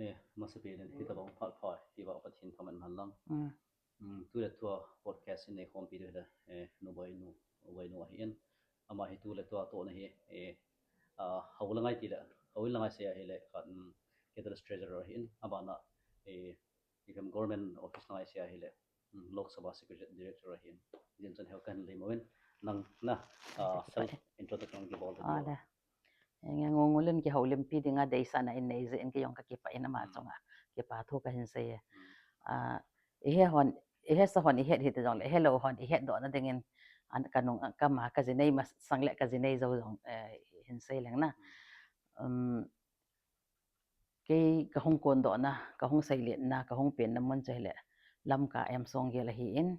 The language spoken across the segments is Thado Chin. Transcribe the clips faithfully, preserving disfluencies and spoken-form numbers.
Eh, masapen in hitabang phat pha, hiva Pathen thangvah in umhen lang. Mm. Mm, tuletua podcast in neikhompi diu hile, eh, Nu Boinu, Nu Boinu ahin. Ama hi tuletua atohna hi, eh, ah, hou lang ahi tile, hou in lang ahi sei ahile, khat, mm, Cadres Treasurer ahin. Abana, eh, ipi ham government office lang ahi sei ahile, mm, Lok Sabha Secretariat Director ahin. Hijeh chun hou kahin leimo in, nang na, ah, self introduction kibol ta diu. Nge, ngol ngol in kihoulimpi dinga deisahna in nei jeh in kei jong kakipah in ama chunga kipa thu kahin sei e. Ah, ihe hon, ihesa hon ihet hita jongle, ihelou hon ihetdohna dingin, an, kanung, kama, kajinei masang le kajinei jou jong, eh, hin sei leng na. Um, kei kahung kondohna, kahung seiletna, kahung penna mun chu hile Lamka M. Songgel ahin.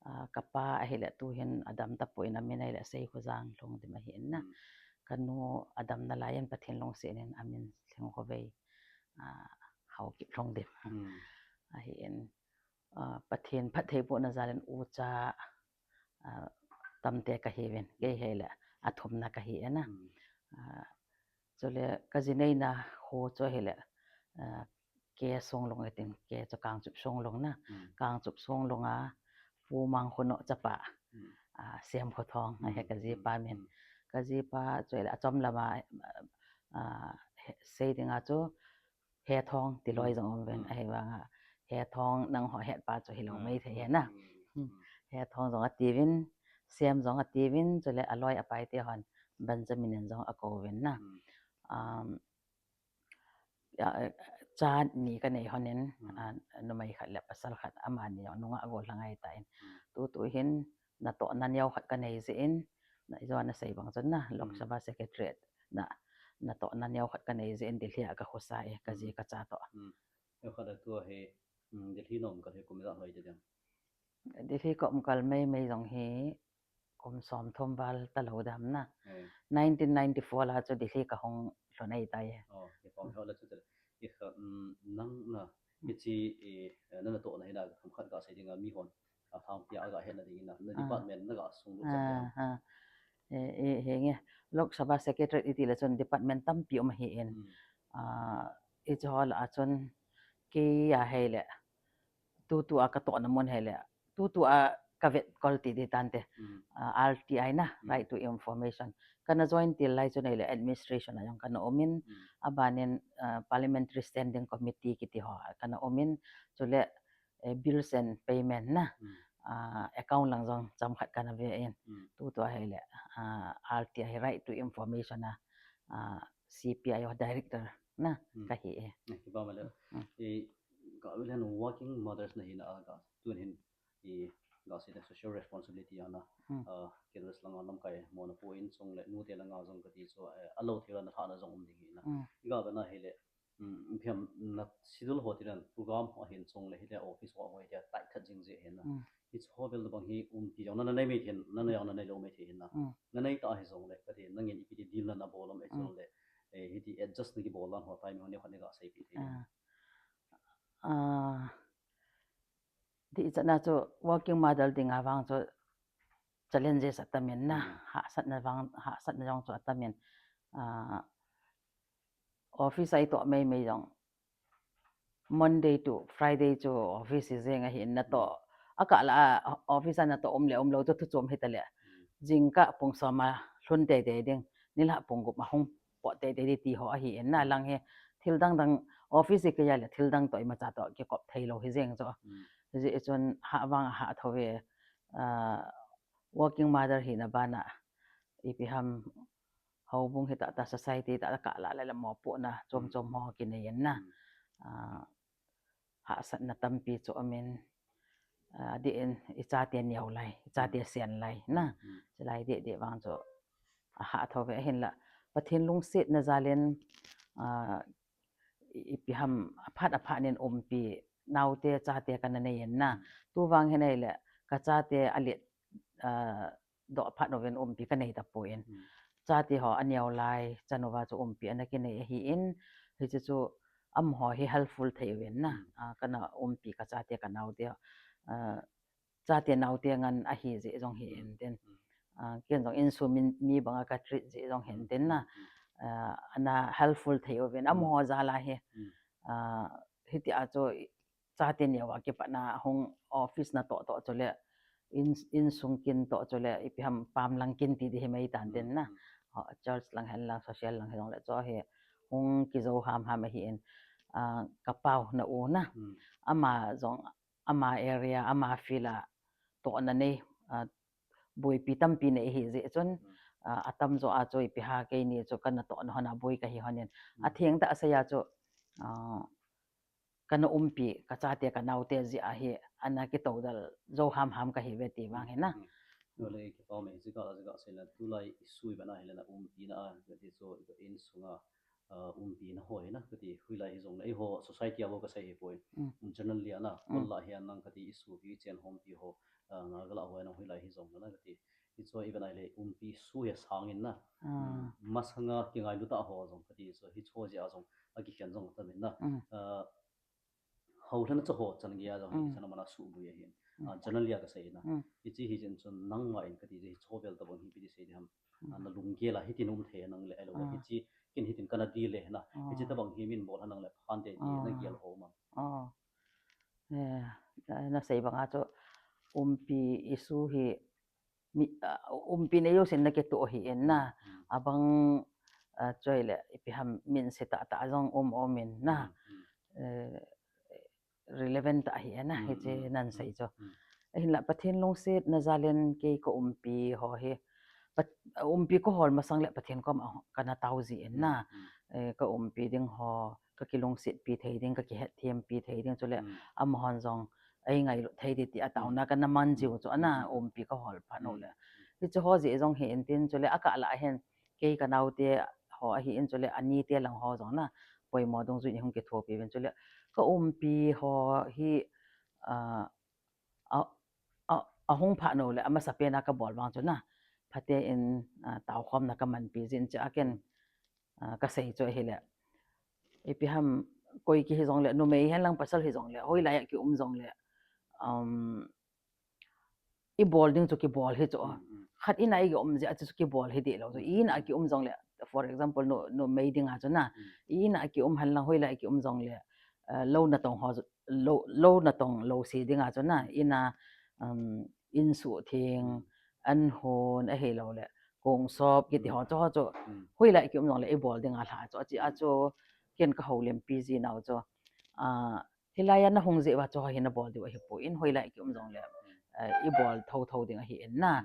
Ah, kapa ahile tuhin adam tapoi in amin ahile Seikhojang Lhungdim ahin na. Kanu adamna laiyin Pathen lungset in amin Lhingkhovei, ah, Haokip Lhungdim ahin. Ah, Pathen phattheibohna jal in ucha, ah, tamte kahiuvin, kei hile athumna kahi e na. Ah, chule kajineina kho chu hile, ah, K. Songlung itin, K. chu Kangchup Songlung na. Kangchup Songlung a Pu Mangkhonoh chapa, ah, Semkhothong ahi kajipa min. Kajipa chu hile achom lama, ah, sei dinga chu Hethong tiloi jong um uvin, ahivanga Hethong nangho hetpa chu hilou maithei e na. Hethong jong atiuvin, Sem jong atiuvin, chule aloi apaite hon Benjamin in jong akouvin na. Um, cha ni kanei hon in, ah, numei khat le pasal khat, amani jong nungah gollhang ahitan. Tutu hin natohna neo khat kanei jeh in, na, ijou a nasei bang chun na, Lok Sabha Secretariat na, natohna neo khat kanei jeh in Delhi a kakhosa e, kaji kacha toh. Neo khat a tua hi, Delhi naum kal hi kum ijat loi ding? Delhi kaum kal meimei jong hi kum somthum val talou dam na. Nineteen ninety-four la chu Delhi kahung lhun ahitai. Nang na, hiche, nana tohna hi na, themkhat gasei dinga, mihon alhangpia agahetna dingin na, na department naga sunglut chet ding ham? Henge, Lok Sabha Secretariat itile chun department tampi um ahin. Hicheho lah a chun kei a hile, tutu a katohna mun hile, tutu a kavetkol ti ding tante, ah, R T I na, Right to Information. Kana join til lai chun ahile administration a jong kana umin, abanin, ah, Parliamentary Standing Committee kiti ho a kana umin, chule, eh, bills and payment na, ah, account lang jong chomkhat kana ve in. Tutu a hile, ah, R T I, Right to Information a, ah, C P I O director na kahi e. Kipah male. Gavele working mothers nahina a, tun hin, gasei le social responsibility ana, ah, Cadres langa lamkai mona po in, chule nute langa jong kati chu, eh, alou thei a nalhahna jong um ding hina. Gavele hile, ipi ham, na schedule ho tilen program ho ahin, chule hile office ho, ho hile tight khat jing jeh hin na. Hicheho vel tobang hi umpi jong nana nei mai thei in, nana jong nanei lou mai thei hin na. Nanei ta hijongle, kati nangin ipi ti deal nana bol am, eh, chule, eh, hiti adjust nakibol dan ho, timing ho neokhat naga seipeh thei. Ah, dihchatna chu working mother dinga vang chu challenges atamin na, hahsatna vang, hahsatna jong chu atamin. Ah, office a itoh meimei jong Monday to Friday chu office hi jeng ahin, natoh, akah lah a office a natoh um le umlou chu thuchom hitale, jingkah pung som a lhun teitei ding, nilhah pung gup a hung pot teitei ding ti ho ahin na. Lang hi thil dangdang, office hi kei a le thil dang toh imacha toh kikop theilou hi jeng chu. Hijeh chun hah vang ahah thou ve, ah, working mother hina bana ipi ham, houbung hitahtah, society tahtah kah lah le mopohna chomchom ho kinei in na. Ah, hahsatna tampi chu umin, ah, dihchatna, ichate neo lai, ichate sen lai na. Chulai dih dih vang chu ahah thou ve, ahinla Pathen lungsetna jal in, ah, i-, ipi ham, aphat aphat in umpi naote chate kana nei in na. Tuvang hin ahile kachate alet, ah, doh phat uvin umpi kanei tapon. Chate ho aneo lai chanu va chu umpi ana kinei ahin, hiche chu amaho hi helpful thei uvin na. Ah, kana umpi kachate kanaote, ah, chate naote ngen ahi jeh jong hi intin. Ah, ken jong insung mi, mi banga ka treat jeh jong hi intin na. Ah, ana helpful thei uvin amaho jal a hi. Hitia chu chate neo a kipatna hung office na toh toh chule in, insung kin toh chule ipi ham pam lang kin ti di hi mai tan tin na. Church lang hen lang, social lang hi jong le chu hi hung kijo ham ham ahi in, ka pau na u na. Ama jong, ama area, ama field a tohna nei, boipi tampi nei hi jeh chun, atam jo a chu ipi ha keini chu kana tohna hon a boi kahi hon in. Atheng tah a sei a chu, kana umpi, ka chate, ka naote jeh a hi, ana kitoudal jo ham ham kahi ve ti vang hi na. Nole kipa me jeh a, jeh a sei la tulai issue ipi na hi le na umpi na a, kati chu insung a, umpi na ho hi na, kati hoilai hi jong le eiho society a bou kasei hi poi. Generally a na, kol la hi a nang kati issue pi chen hompi ho, na gala ho na hoilai hi jong na kati. Hichu ipi na hi le umpi issue hi sang in na. Masanga kingailut a ho jong kati chu hichu jeh a jong akikhen jong tam in na. Hao lhana chu ho chan gei a jong hi chan mana suboi ahin. Generally a kasei na. Hiche hi jeh chun nangma in kati chu hichu vel tabang hi ipi ti sei di ham. Na lunggel a hitin um thei nang le, ahilou le hiche kin hitin kana deal le na. Hiche tabang hi min bol ha nang le phan te ti na gel ho ma. Na sei banga chu umpi issue hi mi, umpi nei jousen na kitoh hi in na. Abang, chule ipi ham min se tah tah jong um um in na. Relevant tah hi na, hiche nan sei chu. Ahinla Pathen lungsetna jal in kei ka umpi ho hi, umpi ka hol masang le Pathen koma kana tao ji in na. Ka umpi ding ho, ka kilungsetpi thei ding, ka kihetthiampi thei ding, chule amahon jong eingailut thei di ti a taona kana man jiu chu ana umpi ka hol phat u le. Hiche ho jeh jong hi in tin chule akah lah hin kei ka naote ho ahi in chule anite lang ho jong na poimo dungjui in hung kithopi uvin chule ka umpi ho hi, ahung phat u le amasapen a kabol vang chu na phaten, taokhomna kamanpi jin chu a ken, kasei chu ahile ipi ham koi kihi jongle, numei hen lang pasal hi jongle, hoilai a kium jongle, ibol ding chu kibol hi chu. Khat in a ikium jeh a chu kibol hi deh lou chu. I in a kium jongle, for example, nu, numei dinga chu na, i in a kium hen lang hoilai a kium jongle, lou natong ho, lou natong lou se dinga chu na, in a, insuhtheng, an hon ahiloule kongsop kiti ho chu, ho chu hoilai kium jongle ibol dinga lha chu, achea chu ken kahoulimpi jinau chu, hilai a nahung jeh uva chu hi nabol diu ahipoi, hoilai kium jongle ibol thouthou ding ahi in na.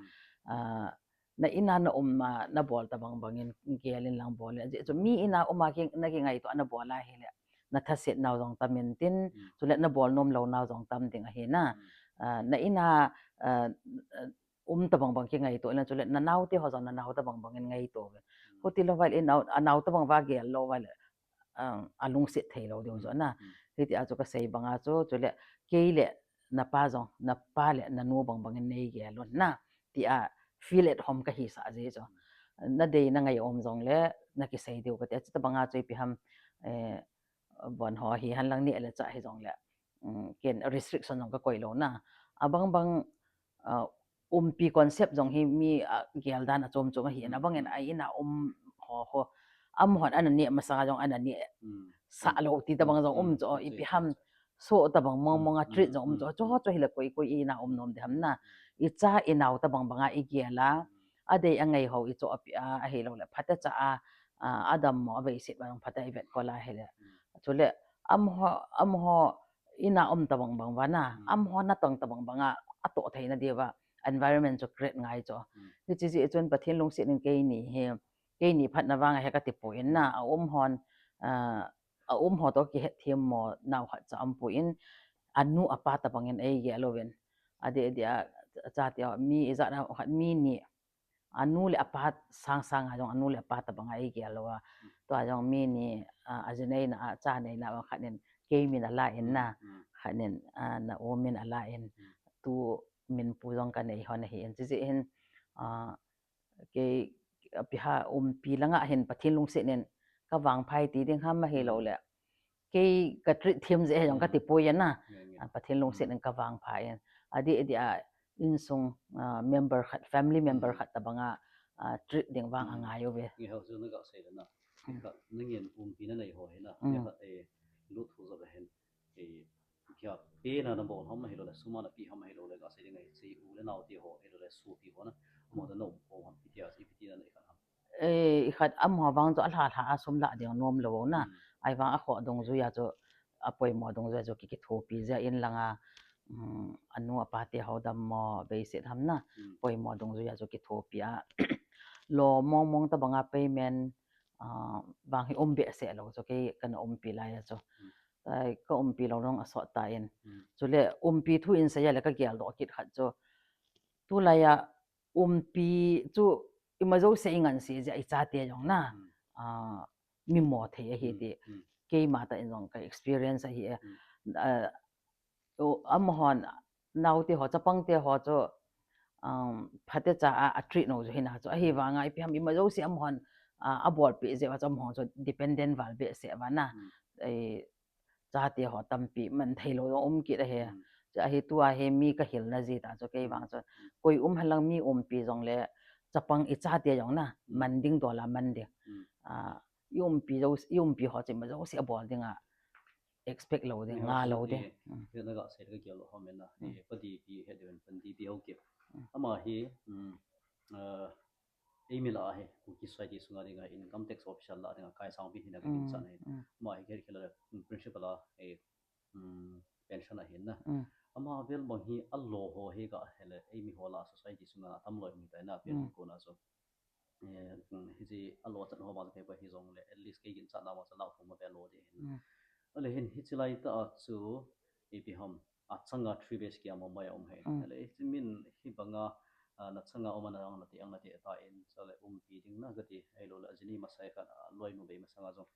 Na in a naum a nabol tobang bangin gel in lang bol le, ajeh chu mi in a um a nakingaito a nabol ahile nathasetnau jong tam intin, chule nabol nomlounau jong tam ding ahi na. Na in a um tobang bang kingaito in, chule nanaote ho jong nanao tobang bangin ngaito uvin. Chuti louva le anao tobang uva gel louva le alungset theilou diu chu na. Hitia chu kasei banga chu, chule kei le napa jong, napa le nanu bang bangin neigel un na, tia feel at home kahisah jeh chu. Nadei nangai um jongle nakisei diu kati, chutobanga chu ipi ham, bon ho hihen lang neh le chah hijongle, ken restriction jong kakoi lou na. Abang bang umpi concept jong hi mi gel dan achom chom ahi in, abangin a in a um ho ho, amahon ana neh masanga jong ana nehsah lou ti tobang jong um chu, ipi ham, soh tobang mong mong a treat jong um chu, chuho chu hile koi koi in a um nom ding ham na. Icha inao tobang banga igel a, adei angai ho ichohpeh a, ahiloule phatecha a, adammo aveiset uva jong phatecha ivetkol a hile, chule amaho, amaho in a um tobang bang uva na, amaho natong tobang banga atoh theina diuva environment chu create ngai chu. Hiche jeh chun Pathen lungset in keini hi, keini phatna vanga hi katipoi na, aumhon, aumho toh kihetthem mo nao khatcha aumpoi, anu apa tobangin eigel uvin. Adeh deh a, chate mi ijat a khat mi ni, anu le apa sang sanga jong anu le apa tobanga eigel uva. Tua jong mi ni, aji neina a, cha neina a khat in kei min ala in na, khat in na u min ala in, tu min pu jong kanei hon ahi in, chujeh hin, kei, ipi ham, umpi langa hin Pathen lungset in kavangphai ti ding ham ahiloule kei katreat them jeh jong katipoi na. Pathen lungset in kavangphai in, adeh deh a insung member khat, family member khat tobanga treat ding vang angai uve. Nangin umpi nanei ho hi na, khat lut Pena nabol ham ahilouleh sum a napeh ham ahilouleh gasei ding ahi, hiche u le nao te ho ahilouleh sopi ho na, amaho toh naum khom ham, itia, ipi tia na ikhat ham? Eh, ikhat amaho vang chu alha lha a sum lah ding nom lou na. Hmm. Ahivang akhoh dungjuia chu, apoimo dungjuia chu ki, kithopi jia in langa, um, anu apa te ho dammo beiset ham na. Hmm. Poimo dungjuia chu kithopi a. Lo mong mong tabanga payment, ah, vang hi um behseh lou chu kei kana umpi laia chu. Hmm. Ai, ka umpi lou jong asot tan. Hmm. Chule umpi thu in seija le ka geldoh kit khat chu, tulaia umpi chu imajouse ingansei jia ichate jong na. Hmm. Ah, mimo thei ahi ti. Hmm. Keima tah in jong ka experience ahi e. Hmm. Ah, o, amahon naote ho, chapang te ho chu, um, phatecha a, a treat nau chu hina chu. Ahivanga ipi ham imajouse amahon, ah, abolpeh jeh uva chu amaho chu dependent val behseh uva na. Hmm. Eh, chate ho tampi man thei lou jong um kit ahi. Hmm. Chu ahi tua hi mi ka hilna jeh tah chu kei vang chu. Hmm. Koi um henlang mi umpi jongle chapang ichate jong na. Hmm. Man ding dol a man ding. Hmm. Ah, i umpi jo, i umpi ho chu imajouse abol dinga expect lou ding, nga lou ding. Hmm. Hiche na gasei le ka geldoh ham in na. Hmm. Eh, Padipi, he ding Padipi Haokip. Hmm. Ama hi, um, ah, eimi lah a hi, Kuki society sunga dinga income tax official lah dinga kaisangpi hina ka ginchat ahi. Hmm. Ama hi khel khel a, um, principal a, eh, um, pension ahin na. Hmm. Ama vel bang hi alo ho hi gahile, eimi ho lah a society sunga atam loi um hitai na, pen kona chu. Eh, um, hiche alo chan ho vang chu kei pa hijongle, at least kei ginchatna vang chu lakh thum ma vel lo ding ahin. Hmm. Ale hin hiche laitah a chu, ipi ham, achanga three B H K a Mumbai a um ahi. Hmm. Ale hiche min hibanga, ah, nachanga um a na ang nati, ang nati tan, chule umpi ding na kati, ahilouleh ajini masai khat, ah, loinu bei masanga jong,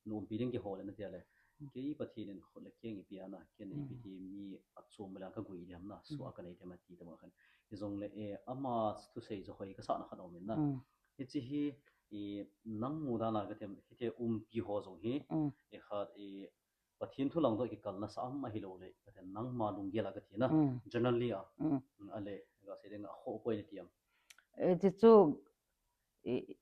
na umpi ding kihol le nati ale. Hmm. Kei Pathen in khut le keng eipeh a na, ken ipi ti mi achom le ka gui diam na, soh a ka nei diam ati tabang khan. Hijongle, eh, ama thusei chu hoi kasahna khat aum in na. Hmm. Hiche hi, i, nang mudan a ka them, hiti umpi ho jong hi, hmm, i khat, i, Pathen thu lang toh kikalna sa am ahilouleh, ka them nangma lunggel a ka ti na, hmm, generally a, hmm, ale, gasei ding a khoh poi nati am? Eh, hiche chu, i,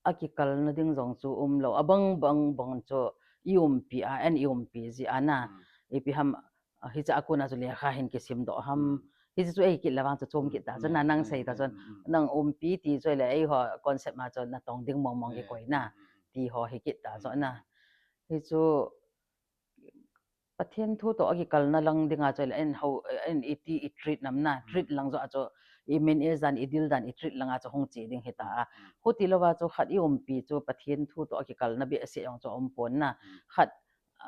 akikalna ding jong chu umlou. Abang bang bang chu i umpi a, an i umpi jeh a na. Hmm. Ipi ham, ah, hiche a kona chu lekha hin kisimdoh ham. Hmm. Hiche chu eikit le vang chu chom kit ta. Hmm, chun na nang, hmm, sei ta, hmm, chun, hmm, nang umpi ti chu le eiho concept ma chu natong ding mong mong, eh, kikoi na. Hmm, hmm, hmm. Ti ho hi kit ta, hmm, chu na. Hmm. Hichu Pathen thu toh akikalna lang dinga chu le, an ho, an iti i treat nam na, hmm, treat lang joh a chu, i manage dan, i deal dan, i treat langa chu hung che ding hita a. Hmm. Huti louva chu khat i umpi chu Pathen thu toh akikalna behseh jong chu aum pon na. Hmm. Khat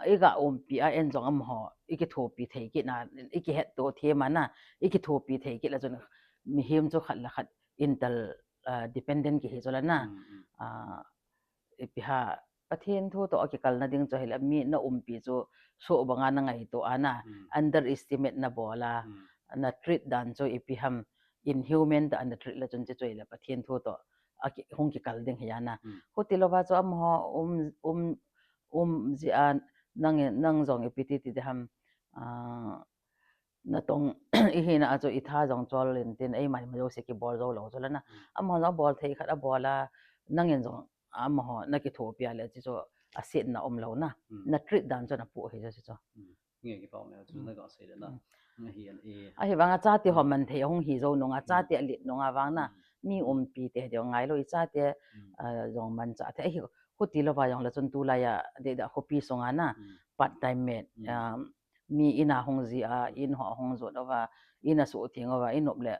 i ga umpi a, an jong amaho i kithopi thei kit na, i kihetto them a na, i kithopi thei kit le chun mihem chu khat le khat inter, ah, dependent kihi chu le na. Hmm, hmm. Ah, ipi ham, Pathen thu toh akikalna ding chu hile mi na umpi chu soh banga na ngaito a na, hmm, underestimate na bol a, hmm, na treat dan chu ipi ham inhuman tah a na treat le chun hiche chu hile Pathen thu toh aki, hung kikal ding hi a na. Hmm. Huti louva chu amaho um, um, um jeh a nang, nang jong ipi ti ti ding ham, ah, natong i hina a chu i tha jong chol in tin, eima imajouse kibol jou lou chu le na. Hmm. Amaho jong abol thei khat abol a, nangin jong amaho na kithopi a le hiche chu asetna umlou na. Hmm. Na treat dan chu na pu hi chu chu. Hmm. Nge kipa um e, chu, hmm, na gasei le na. Hmm. Nge hi an e. Ahivanga chate ho, hmm, man thei ahung hi jou nunga, hmm, chate alet nunga vang na. Hmm. Mi, hmm, umpi te deu ngailou i chate, hmm, ah, jong manchah thei ahi. Huti louva jong le chun tulai a, dei da khopi sunga na, hmm, part time maid, hmm, um, mi in a hung ji a, in ho hung jot uva, in a suhtheng uva, in up le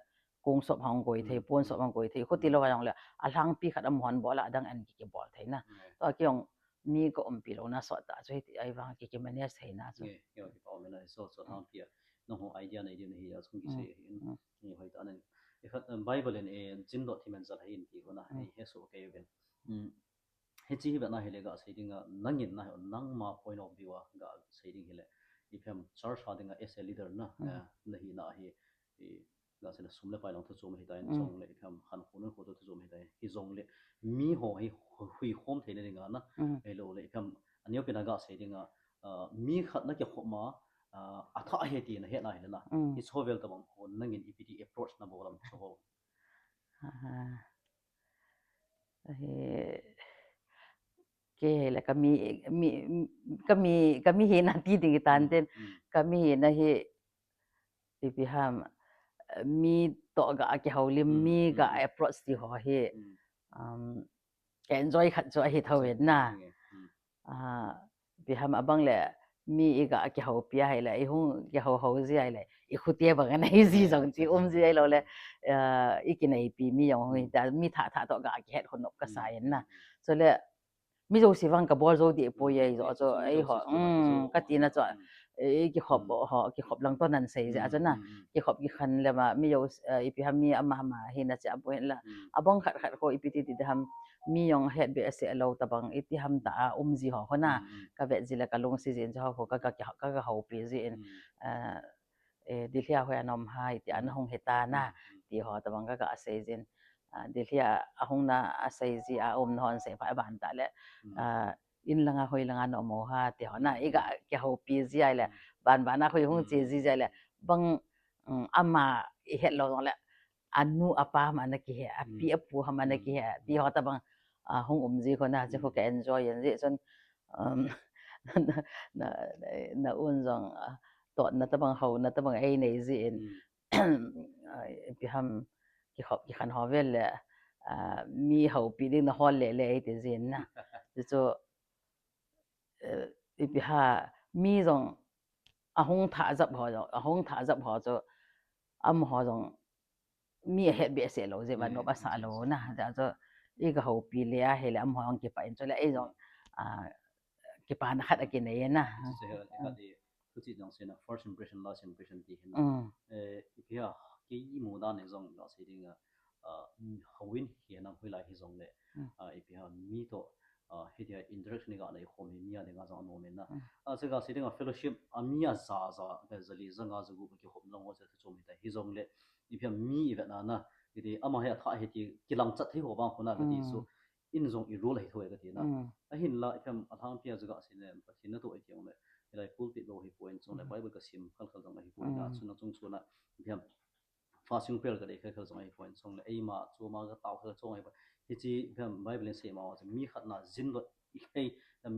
kong sop hung koi thei, hmm, pon sop hung koi thei, khuti, hmm, louva jong le, alhangpi khat amahon bol a, adang an ki, kibol thei na. Hmm. Tua kei jong mi ka umpi louna sot tah chu hiti, ahivang ki, ki manage thei na chu. Nge, nge, kipa um e na, so, so, hmm, lhangpi a. Nangho idea nei diu ahi a, chung kisei, hmm, ahi in. Hmm. Nge, hoitah na. I khat, um, Bible in, eh, jin dot thi man jal ahi in ti khu na, hmm, eh, he so kei uvin. Hmm. Hiche hi vet na hile gasei dinga, nangin na, nangma point of view a gasei ding hile, ipi ham church a dinga as a leader na, hmm, eh, na hina hi, i, gasei le sum le pai lang thu chom ahitai, hmm, chong le ipi ham khankho nunkho thu chom ahitai. Hijongle, miho hi hu-, huikhom theina dinga na, hmm, ahilouleh ipi ham, aneopen a gasei dinga, ah, mi khat na kikhom a, ah, athah ahi ti na hetna hile na. Hmm. Hiche ho vel tabang ho, nangin ipi ti approach na bol am chu ho. Aha. Ahi, kei hile ka mi, mi, ka mi, ka mi hina ti ding itan, hmm, tin. Hmm. Ka mi hina hi, ipi ham, mi toh ga kihoulim, mi ga approach ti ho hi, um, ka enjoy khat chu ahi thou in na. Ipi ham, abang le mi i ga kihoupi ahile, i hung kihou hou ji ahile, i khute bang ana hi ji jong chi um ji ahilou le, i kineipi mi jong hung hi ta, mi thah thah toh ga kihet hon nop kasa in na. Chule mi jouse vang kabol jou deh poi, ei jo chu, ei ho, kati na chu, ei kikhop ho, kikhop lang toh nan sei jeh a chu na, kikhop kikhen le ma, mi jo, ipi ham, mi ama ama hina chu aboi la, abang khat khat ho ipi ti ti ham, mi jong het behseh lou tabang, iti ham ta a um ji ho ho na, ka vet ji le ka lungset jin chu ho ho ka, ka, ka, ka houpi jin, Delhi a hoi a na um ham, iti ana hung hita na, ti ho tabang ka, ka sei jin. Delhi a hung na a sei ji a um na hon sei pha ban ta le, in langa hoi langa na um ham, ti ho na, i ga kihoupi ji ahile, ban ban a hoi hung che ji ahile, bang, ama i het lou jong le, anu apa ham ana kihe, api apu ham ana kihe, ti ho tabang, hung um ji ho na, chu ho ka enjoy in ji chun, na, na, na un jong, toh na tabang, hou na tabang ei nei ji in. Ipi ham, kikhop kikhen ho vel le, mi houpi ding na hol le le ei ti jin na. Chu chu, ipi ham, mi jong ahung thah jap ho jong, ahung thah jap ho chu, amaho jong mi ahet behseh lou jeh a nop asah lou na. Jeh chu i ga houpi le ahile amaho jong kipah in, chule ei jong kipana khat akinei na. First impression, last impression ti hin. Ipi ham, kei imu dan in jong ga sei ding a, houin hi na, hoilai hijongle, ipi ham, mi toh hitia interaction i ga nei khom hi mi a dinga jong anom in na. Chu ga sei ding a fellowship a mi aja ja, ja li ja nga ja gup kikhop lang ho chu chu mi ta hijongle, ipi ham, mi i vet na na, kiti, ama hi athah hi ti kilang chat thei ho bang khu na kati chu, in jong i role ahi thou e kati na. Ahinla ipi ham, alhangpi a chu ga sei le, Pathen natoh i ti jongle, hilai pulpit bou hipon, chule Bible ka sim khel khel jong ahipon na, chuna chung chuna ipi ham, fasting prayer ka dei khel khel jong ahipon, chule eima chu ama ka tao khel jong ahipon. Hiche ipi ham, Bible in sei ma chu mi khat na jinlot i thei,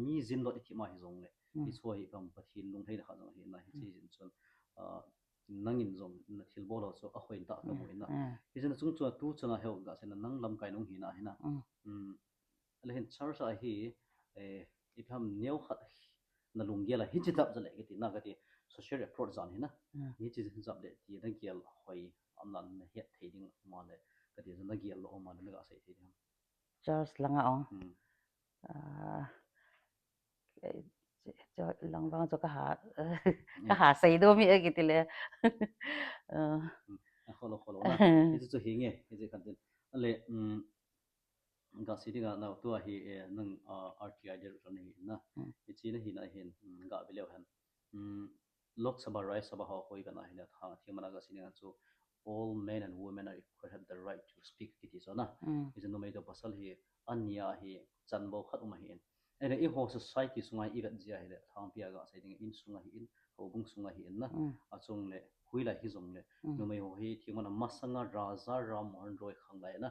mi jinlot i ti ma hijongle, hiche hi ipi ham, Pathen lunglhaina khat jong ahi na, hiche jin chun, nangin jong na thilbol ho chu ahoi tah kamu in na. Hiche na chung chun tu chun a heu ga sei na, nang lamkai nung hi na hi na. Le hin church a hi, ipi ham, neo khat na lunggel a hiche jap ja le kiti na kati, social approach jan hi na. Hiche jap le ti na gel hoi am na, na het thei ding ma le kati, na gel lou ma le na ga sei thei ding. Church langa ong. Chu lang vang chu ka ha, ka ha sei do mi e kiti le. Kholo, kholo na. Hiche chu hi nge, hiche khan tin. Ale, ga sei ding a na, tua hi, nang, R T I director na hi na. Hiche na hi na hin, ga ve leu hen. Lok Sabha, Rajya Sabha ho koi kana hile, thang thing mana ga sei ding a chu, all men and women are equal, have the right to speak kiti chu na. Hiche numei toh pasal hi, ania hi, chan bou khat um ahi in. Ene, eiho society sunga i vet ji ahile, thangpi a ga sei ding, in sunga hi in, houbung sunga hi in na. Achung le, hoilai hijongle, numei ho hi, thing mana masanga Raja Ram Mohan Roy khang lai na.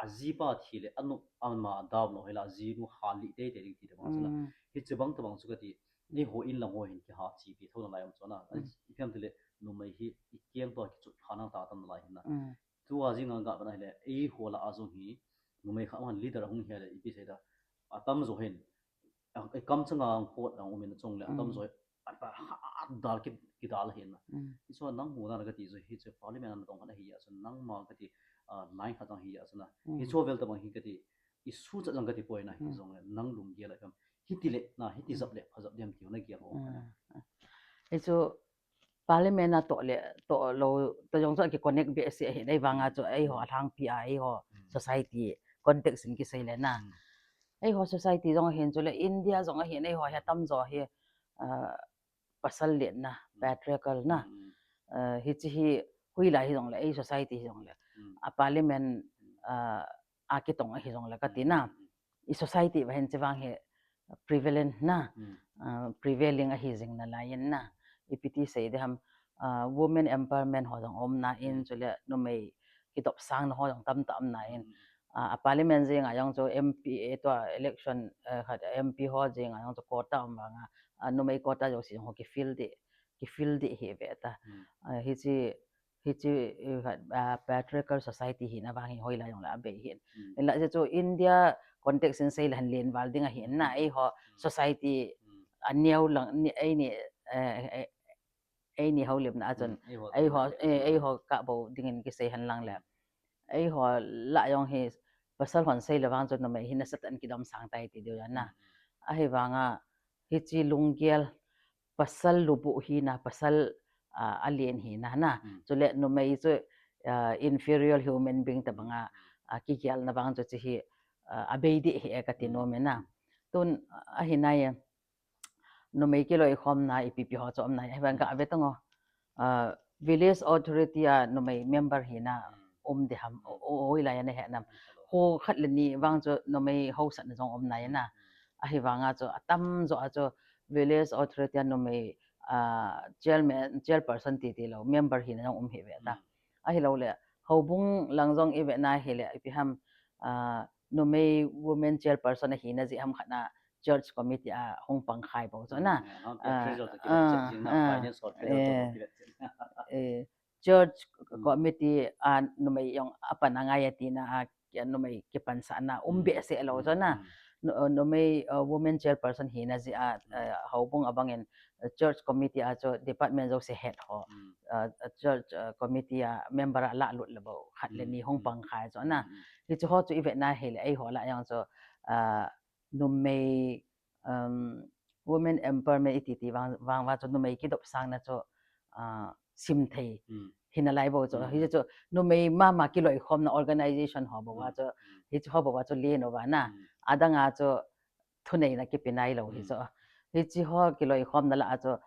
Ajipa thi le, anu, ama dau lou hila, ajinu hal lih tei tei ding ti te bang chu na. Hiche bang tabang chu kati, eiho in lang ho hin kiha chipi thou nalai um chu na. Ipi ham tile, numei hi i keng toh kichut kha nang ta tam nalai hin na. Tua jing a ga ve na hile, eiho lah a jong hi, numei khat hon leader ahung hi le, ipi sei ta, atamjo hin, kamchang a hung pot a um in, achung le, atamjo hi, adal ki, kidal hin na. Hichu nang mu dan kati chu, hichu parliament a natong khat ahi a chu, nangma kati, line khat jong hi a chu na. Hichu vel tabang hi kati, issue chat jong kati poi na, hijongle nang lunggel a ipi ham, hiti le na, hiti jap le phajap dem ti ho na gel ho. Hichu parliament a toh le, toh lou, toh jong chu aki connect behseh ahi, ahivanga chu eiho alhangpi a, eiho society context in kisei le na. Eiho society jong ahin, chule India jong ahin, eiho hi atamjo hi, pasal letna, patriarchal na. Hiche hi hoilai hijongle, ei society hijongle, a parliament a kitong ahijongle kati na. I society va hin hiche vang hi prevalent na, prevailing ahi jing nalai in na. Ipi ti sei ding ham, women empowerment ho jong um na in, chule numei kidopsang na ho jong tamtah um na in. A parliament jeng a jong chu M P, tua election khat M P ho jeng a jong chu quota um vanga, numei quota jouse jong ho kifill ding, kifil deh hi ve ta. Hmm. Ah, hichi, hichi, eh, ah, patriarchal society hina vang hi hoilai jong le abei hin. Hmm. Hinla hichu India context in seile hin lenval ding ahin na, Hmm. eiho Hmm. society Hmm. aneo lang, ni, eini, eh, eh, eini houlimna a chun, Hmm. Eiho eiho, tuna eh, eiho kah bou dingin kisei hen lang le. Hmm. Eiho lah jong hi pasal hon seile vang chun numei hi nasatah in kidom sang tai ti diu jong na. Hmm. Hmm. Ahivanga hichi lunggel pasal lubuh hina, pasal, ah, alen hina na. Hmm. Chule numei chu, ah, inferior human being tabanga, Hmm. ah, kigelna vang chu hichi hi, ah, abei deh hi e kati Hmm. nom e na. Hmm. Tun, ah, ahi nai e. Numei kiloikhomna ipi ipi ho chu um nai. Ahivang Hmm. ka ave tang o. Ah, village authority a numei member hina Hmm. um ding ham. Hmm. O, o, hoilai a nahet nam. Hmm. Kho khat le ni vang chu numei haosatna jong um nai na. Hmm. Ahivanga chu atamjo a chu village authority a numei, ah, chairman, chairperson titi lou, member hina jong um hi ve ta. Hmm. Ahilouleh, houbung lang jong ive na hile, ipi ham, ah, numei women chairperson ahina jeh ham khat na church committee a hung pang khai bou chu na. Hmm, ha, Ah, treasurer toh kivet ah, chet jing na, ah, finance ho treasurer toh eh, kivet chet. Eh, church Hmm. committee a numei jong apan angai atina a, ki-, numei kipansahna um Hmm. behseh lou Hmm. chu na. Hmm. Nu-, numei, uh, women chairperson hina jeh a, Hmm. uh, houbung abangin, uh, church committee a chu department jouse head ho. Hmm. Uh, uh, church, uh, committee a member a lalut le bou khat le Hmm. ni hung Hmm. pang khai chu na. Hmm. Hmm. Hichu ho chu ive na hile eiho lah jong chu, uh, numei, um, women empowerment iti ti vang, vang va chu numei kidopsangna chu, ah, simthei Hmm. hina lai bou chu. Hmm. Hichu numei mama kiloikhomna organization ho bou va Hmm. chu, Hmm. hichu ho bou va chu len uva na. Hmm. Adang a chu thuneina kipe nai lou hi Hmm. chu. Hichi ho kiloikhomna lah a chu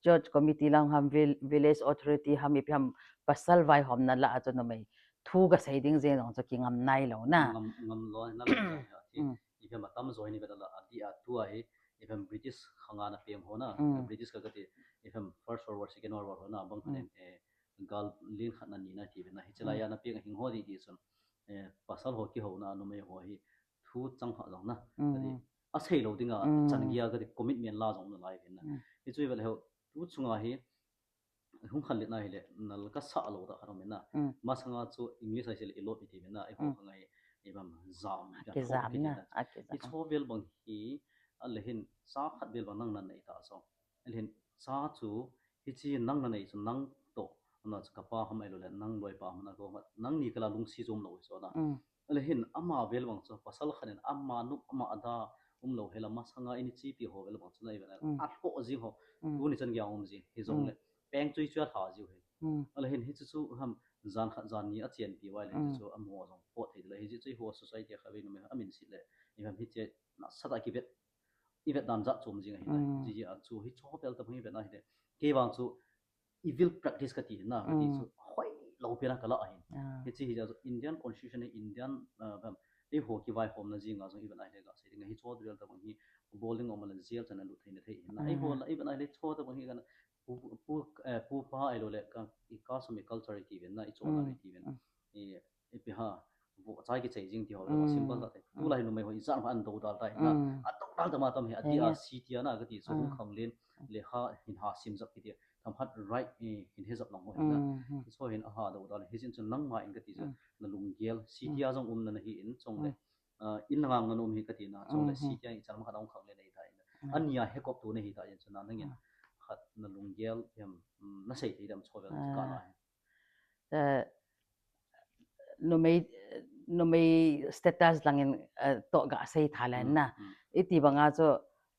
church committee lang ham, vil-, village authority ham, ipi ham pasal vaihomna lah a chu numei thu gasei ding jeng jong chu kingam nai lou na. Ngam, ngam lou, na lou jong hi ati. Hmm. Ipi ham atamjo hi ni ve ta la, ati a tua hi, ipi ham British khanga na peng ho na, Hmm. British ka kati, ipi ham First World War, Second World War ho na, bang Hmm. khat in, eh, gal len khat na ni na ti ve na, hichi lai Hmm. a na peng hing ho di ti chun, eh, pasal ho kihouna, numei ho hi thu chang kha jong na, Hmm. kati, asei lou dinga, Hmm. chan geiya kati commitment la jong na lai ve na. Hmm. Hichu ve le ho, tu chunga hi, hung khan let na hile, nal kasa lou ta khat um e na. Mm. Masanga chu English a isei le elope iti ve na, eiho Mm. khang a hi, ipi ham jam, ya Kijam thop kiti na, na. A kijam. Hicho vel bang hi, ale hin, cha khat vel bang nang nanei ta chu. Ale hin, cha chu, hichi nang nanei chu nang toh, ana chu kapa ham ahilouleh, nang loipa ham na ko, nangni kala lungset jom lou hi chu na. Mm. Ale hin ama vel bang chu, pasal khat in ama nop, ama ada um lou hela masanga ini chipi ho vel bang chu na ive na. Mm. Athoh jing ho, Mm. tuni chan geiya um jing, hijongle, Mm. peng chui chui a lha jiu hi. Mm. Ale hin hichu chu ham jan khat jan ni a chenpi uva le Mm. chu amaho jong pot thei le hichu chu eiho society a kha vei numei amin sit le, ipi ham hiche nasatah a kivet, ivet dan jat chom jing ahi na. Mm. Hichi a chu hicho vel tabang ivet na hile. Kei vang chu evil practice kati na, kati Mm. chu hoilou pen a kala ahin. Ah. Hichi hi chu Indian Constitution hi Indian, ah, ham, eiho kivaihomna jinga jong ivet na hile gasei ding hicho vel tabang hi bol ding um le jail chan a lut theina thei hin na. Eiho Mm. la ivet na hile hicho tabang hi kana pu, pu, eh, pupa ahilouleh ka, i custom i culture iti ve na, i chonna Mm. iti ve na. Mm. I, ipi ham, vohcha kichei jing ti ho, Mm. simple ta te. Mm. Tulai numei ho, ijat ham ana doudal ta hi na. Mm. Adoudal ta ma tam hi, ati a, Amen. City a na kati chu, Mm. hung khang len, Mm. lekha hin ha sim jap kiti. Themkhat right, eh, hin he jap lang ho hi na. Mm, mm. Hicho hin aha doudal, hijeh chun nangma in kati chu, Mm. na lunggel, City Mm. a jong umna nahi in, chong le. Mm. Ah, in ngang na um hi kati na, chong le, Mm, mm. City a ichan ma khat hung khang len ahi ta in. Mm. Ania he kop tu nahi ta in, chun na nangin Mm. khat na lunggel, em, mm, nasei thei dem cho vel Ah. ka na hi. Eh, numei, numei status langin, eh, toh gasei tha le Mm, na. Mm. Iti banga chu,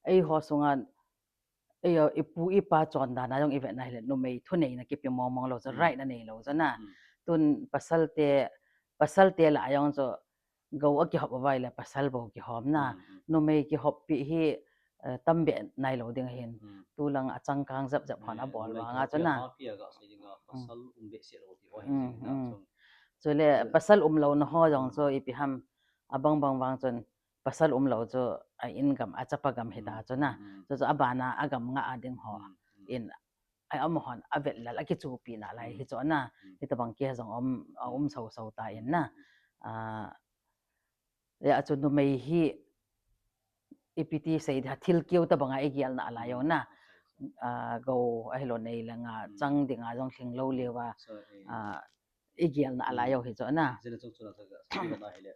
eiho sunga, eiho ipu ipa chondan a jong ivet na hile, numei thuneina kipe mong mong lou chu, Mm. right na nei lou chu na. Mm. Tun pasal te, pasal te lah a jong chu, gou a kihop uva ahile pasal bou kihom na. Mm, mm. Numei kihoppi hi, eh, tambeh nai lou ding ahin. Mm. Tulang a changkang jep jep hon a bol vang a chu na. Numei kihoppi a ga sei ding a, Mm. pasal um behseh lou ti ho hi Mm, jing na mm. chung. Chule Chu pasal um lou na ho jong Mm. chu ipi ham, abang bang vang chun pasal um lou chu a in gam a chapa gam hi ta Mm, chu na. mm, mm. Chu chu abana a gam nga a ding ho. Mm, mm. In a um hon a vet lal a kichupi na lai Mm. hi chu na. Mm. Hitabang case jong um, a Mm. um so so ta in na. Mm. Ah, ya chu numei hi ipi ti sei dia thil keu tabanga i gel na lai u na. Mm. ah, go ahilou nei le nga chang dinga jong lhinglou leuva, ah, i gelna alai u hi chu na. Jena chung chuna sa sa na hile.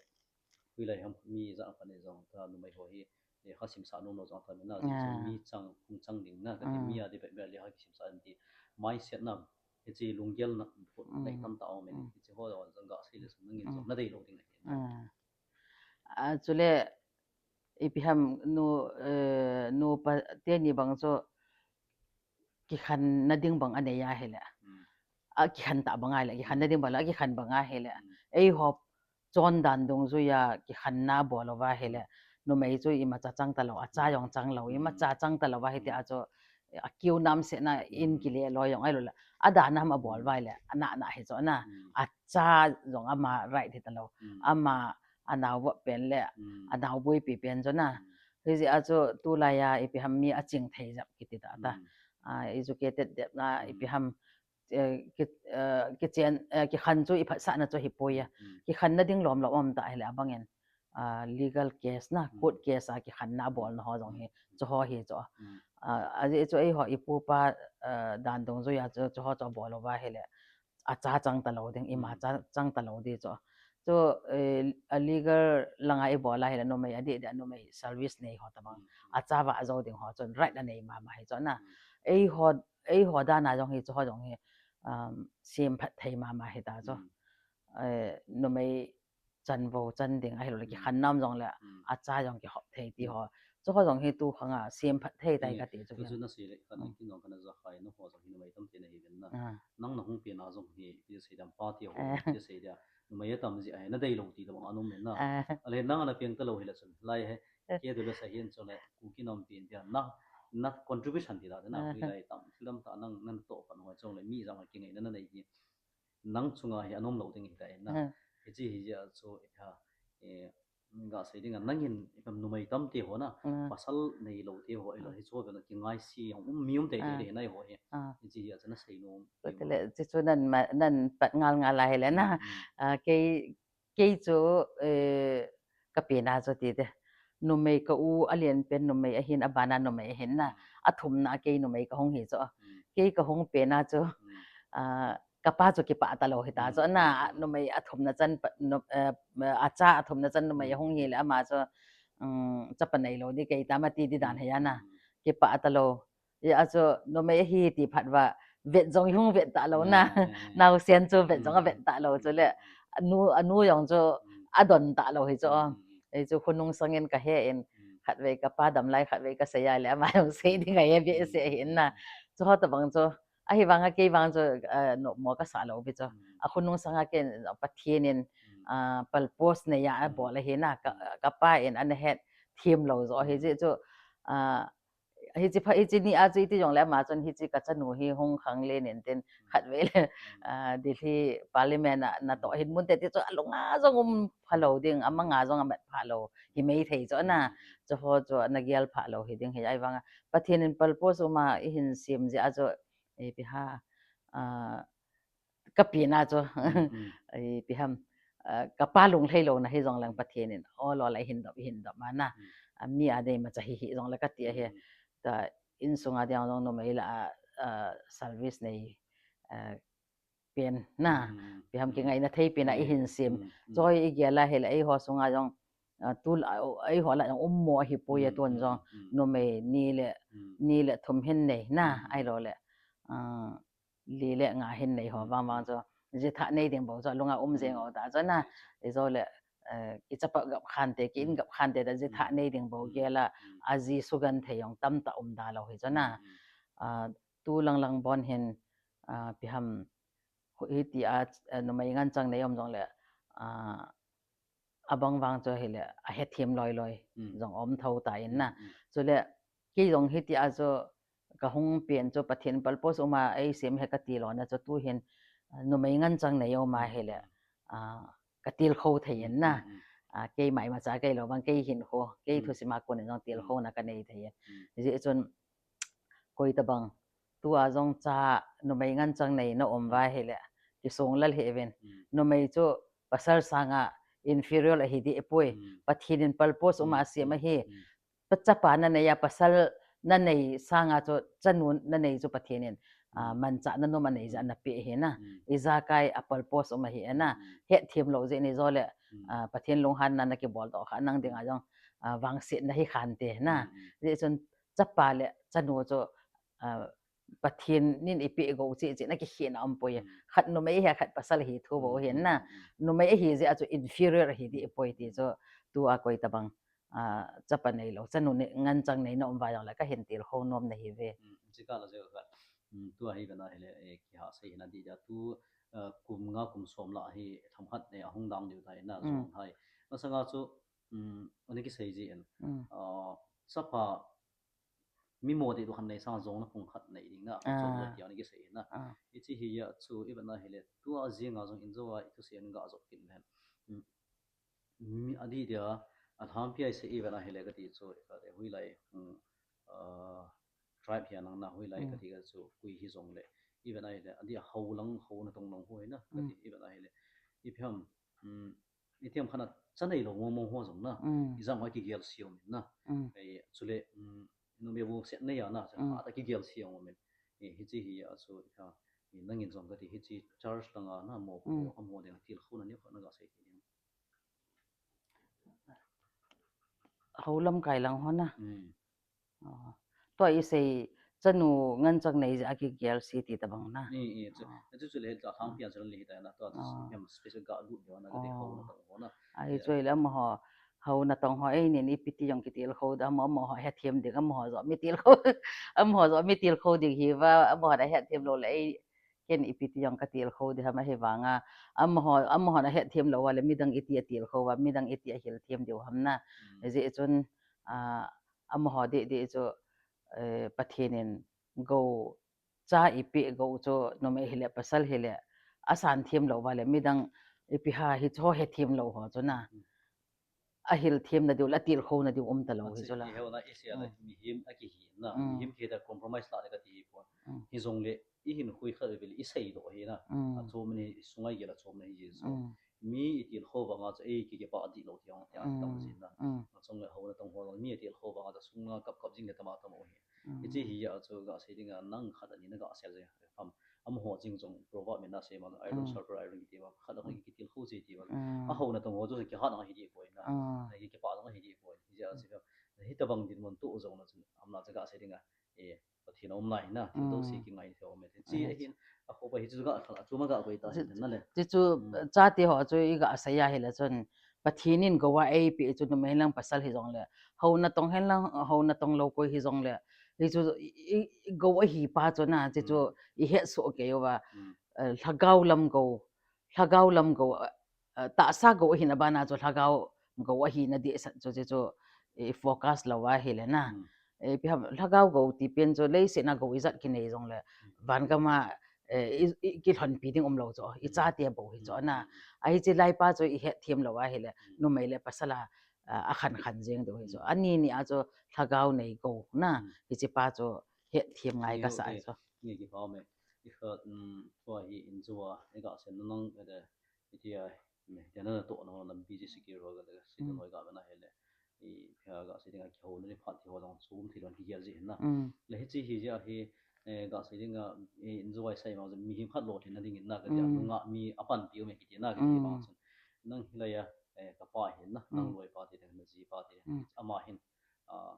Hui lai ham mi ja khat nei jong ta numei ho hi, eh, kha simsa nom lou jong ta mi na, mi chang, hung chang ding na, ka ti mi a di be be le ha kisimsa an ti. Mindset na, hiche lunggel na, nei tam ta um in, hiche ho jong ga sei le sum nangin jong na dei lou ding ahi. Ah. Ah, chule, ipi ham nu, eh, nupa teni bang chu kikhenna ding bang anei ahile. A kikhen ta bang ahile, kikhenna ding bang le, a kikhen bang ahile. Eiho chondan dungjuia kikhenna bol uva ahile. Numei chu imacha chang talou, acha jong chang lou, imacha chang talou va hitia chu, a kiu namsetna in kile loi jong ahilou le. Adan ham abol uva ahile, ana na hi chu na. Acha jong ama right hi talou. Ama anaovop pen le, anaobuipi pen chu na. Hijeh a chu tulai a ipi ham mi aching thei jep kiti ta ta. Ah, educated dep na ipi ham, eh, ki, eh, kichen, eh, kikhen chu iphatsahna chu hipoi a. Kikhenna ding lom lom um ta hile abangin, ah, legal case na, court case a kikhenna abolna ho jong hi, chu ho hi chu. Ah, ajeh chu eiho ipupa, eh, dan dungjuia chu, chu ho chu abol uva ahile. Acha chang talou ding, ima cha chang talou ding chu. Chu, eh, a legal langa ibol ahile numei adeh deh a numei service nei ho tabang. Acha vah jou ding ho chun right anei mama hi chu na. Eiho, eiho dan a jong hi chu ho jong hi, um, semphat thei mama hita chu. Eh, numei chanvo chan ding ahilou le kikhen nam jong le acha jong kihop thei ti ho. Chu ho jong hi tu khang a semphat thei tai kati chu. Chu na sei le khat na kin jong kana ja khai na ho jong hi numei tamte nahi uvin na. Nang nahung pen a jong hi, ti sei dam pa ti ho, ti sei dia. Numei atam jeh ahi na dei lou ti tabang anom in na. Ale nang ana peng talou hile chun. Lai he, ke tu le sa hin chun le, Kuki nam pen dia. Na, na contribution ti da na, hui lai tam, thil dam ta nang, nang toh pan ho chun le, mi jang a kingaina na nei hi. Nang chunga hi anom lou ding hita na. Hiche hi jeh a chu, eh, ga sei ding a nangin, ipi ham numei tamte ho na, pasal neilou te ho, ahilou hiche ho vena kingaise jong um mi um tei tei le hi nai ho hi. Hiche hi a chu na sei nom. Kati le, chu chu nan ma, nan pat ngal ngal a hile na. Ah, kei, kei chu, eh, ka pen a chu ti te. Numei ka u alen pen numei ahin, abana numei ahin na. Athumna a kei numei kahung hi chu. Kei kahung pen a chu, ah, kapa chu kipah talou hita chu na, numei athumna chan pa, nu, eh, acha athumna chan numei ahung hile ama chu, um, chapa neilou di kei tam ati di dan hi a na. Kipah talou. Hijeh a chu numei ahi ti phat uva vet jong ihung vet talou na. Naosen chu vet jong avet talou chu le. Anu, anu jong chu adon talou hi chu. Ei chu khonung sangin kahe in khatvei kapa damlai khatvei kasei a le ama jong sei ding ahi behseh ahi na. Chu ho tabang chu ahivang a kei vang chu, eh, nommo kasah lou pi chu. Akhonung sanga ken Pathen in, ah, purpose neiya abol ahi na. Ka, kapa in ana hetthem lou joh hijeh chu, ah, hiche pha, hiche ni a chu iti jongle ama chun hiche kachanu hi hung khanglen in tin khatvei le, ah, Delhi Parliament a natoh hin mun te ti chu alunga jong um phalou ding, amanga jong amat phalou hi mei thei chu na. Chu ho chu ana gel phalou hi ding hi ahivang a Pathen in purpose uma eihin sem jeh a chu, eh, ipi ham, ah, ka pen a chu, ipi ham, ah, kapa lunglhai louna hijongleng Pathen in ol ol a eihin dop, eihin dop ma na. Ah, mi a dei macha hi hijongle kati ahi. Ta insunga ding jong numei lah a, ah, service nei, ah, pen na. Ipi ham kingaina thei pen a eihin sem. Chu hi igel a hile eiho sunga jong, ah, tu, ah, eiho lah jong ummo ahipoi a tun jong numei ni le, ni le thum hin nei na, ahilou le, ah, li le nga hin nei ho vang vang chu jitha nei ding bou chu alunga um jeng u ta chu na. Ijou le, eh, kichapa gap khante, ki-in gap khante ta jitha nei ding bou gel a, aji sugenthei jong tamtah um da lou hi chu na. Ah, tu lang lang bon hin, ah, ipi ham, hitia, eh, numei nganchang nei um jongle, ah, abang vang chu hile ahetthem loi loi jong um tho ta in na. Chule kei jong hitia chu kahung pen chu Pathen purpose uma eisem ahi kati louna chu tuhin, ah, numei nganchang nei um ahile, ah, katilkhou thei in na. Ah, keima imacha kei lou vang kei hinkho, kei thusim a kon in jong tilkhouna kanei thei in. Hijeh chun koi tabang tua jong cha numei nganchang nei na um uva hile kisong lal hih uvin. Numei chu pasal sanga inferior ahi deh poi. Pathen in purpose uma asem ahi. Chapa nanei a pasal nanei sanga chu chanu nanei chu Pathen in, ah, manchahna nom anei jeh a napeh ahi na. Ijakai a purpose um ahi na. Hetthem lou jeh ni jongle, ah, Pathen lunghanna nakibol doh kha nang dinga jong, ah, vangsetna hi khante na. Hijeh chun chapa le chanu chu, ah, Pathen in eipeh gou cheh cheh na kikhehna aumpoi. Khat numei ahi, khat pasal ahi thu bou ahi na. Numei ahi jeh a chu inferior ahi deh poi ti chu tua koi tabang, ah, chapa neilou, chanu nei, nganchang neina um uva jongle kahin tilkhou nom nahi ve. Chikah la jeh khat, tua hi vena hile, eh, kihahsei hina dih dia tu, ah, kum nga kum som lah hi themkhat, eh, ahung dang diu tai na jong hai. Masanga chu, ana kisei jin, ah, chapa mi mo deh tu khat nei sang jong na pung khat nei ding na, chom le tia ana kisei na. Hiche hi a chu i vena hile tua jinga jong in jo a i thusei in ga jop kit le. Mi adih dia, alhangpi a isei i vena hile kati chu, kati hoilai, ah, tribe hi a nang na hoilai kati ka chu koi hijongle. I vena hile, adih a hou lang, hou natong lang ho hi na, kati i vena hile. Ipi ham, itiham khat na cha neilou mong mong ho jong na. Ijat ham kigel sih um in na. Chule, numei bu set nei a na, khat a kigel sih um in. Hiche hi a chu, nangin jong kati hiche church langa na mo, amaho dinga tilkhouna neo khat na ga sei thei ding. Hou lamkai lang ho na. Tua isei chanu nganchang nei jeh a kigel sih ti tabang na. Chu, chu le alhangpi a chu le hita na, tua special ga lut deu na, kati hou natong ho na. Ahi chu le amaho, hou natong ho, einin ipi ti jong kitilkhou ding, amaho hetthem ding, amaho joh mi tilkhou, amaho joh mi tilkhou ding hiva, amaho na hetthem lou le, ei, ken ipi ti jong katilkhou ding ham ahivanga, amaho, amaho na hetthem lou uva le midang iti atilkhou uva, midang iti ahil them diu ham na. Hijeh chun, ah, amaho deh deh chu, eh, Pathen in gou cha eipeh gou chu numei hile pasal hile asan them lou uva le midang ipi ham hicheho hethem lou ho chu na. Ahil themna diu le atilkhouna diu um talou hi chu la. Mihem akihi na, mihem kiti compromise lah le kati hi pon. Hijongle ihinkho khat vele iseidoh hi na. Achom in isunga igel a chom na hi jeh chu. Mi itilkhou vanga chu ei kikipah dih lou ti jong tam jin na. Achung le hou natong ho jong mi itilkhou vanga chu sunga kap kap jing le tama tam u hi. Hiche hi a chu ga sei dinga nang khat ani na ga sei jeng ham. Amaho jing jong proverb min na sei ma, iron sharper iron kiti va, khat a khat kitilkhou ji ti va. Ahou natong ho chu kihat na hi dih poi na. Kipah na hi dih poi. Hijeh a chu hitabang dinmun tu jong na chu amna chu ga sei dinga, eh, Pathen aum lai na, thil jouse kingai thei um e. Hiche ahin, akhopa hi chu ga khan, achuma ga koi ta hin na le. Chu chu, chate ho chu iga sei a hile chun, Pathen in gou a eipeh chu numei lang pasal hijongle, hou natong hen lang, hou natong lou koi hijongle, hichu i, i, gou ahi pa chu na, chu chu ihet soh kei uva, eh, lhagao lam gou, lhagao lam gou, eh, tahsa gou ahina bana chu lhagao gou ahina dehset chu, chu chu i focus lou ahile na. Ipi ham lhagao gou ti pen chu leiset a gou ijat kinei jongle, vangam a, eh, i, i, kilhonpi ding umlou chu, ichate bou hi chu na. Ahi hiche laipa chu ihet them lou ahile, numei le pasal a, ah, akhan khan jeng diu hi chu. Ani ni a chu lhagao nei gou na, hiche pa chu het them ngai kasa chu. Ni kipah me. Ikhat, um, tua hi in chu a, iga sei na nang, eh, Hitia, me, tia na toh na ho lam B G C K ro ga le, si to noi ga na hile. I, phia ga sei dinga kihouna ni phat ti ho jong chom thei lon kigel ji hin na. Le hiche hi jeh a hi, eh, ga sei dinga, eh, in joi sai ma mihem khat lolhinna dingin na ka tia, nunga mi apanpi u me kiti na ka ti bang chun. Nang hilai a, eh, ka pa hin na, nang loi pa ti ding na ji pa ti. Ama hin, ah,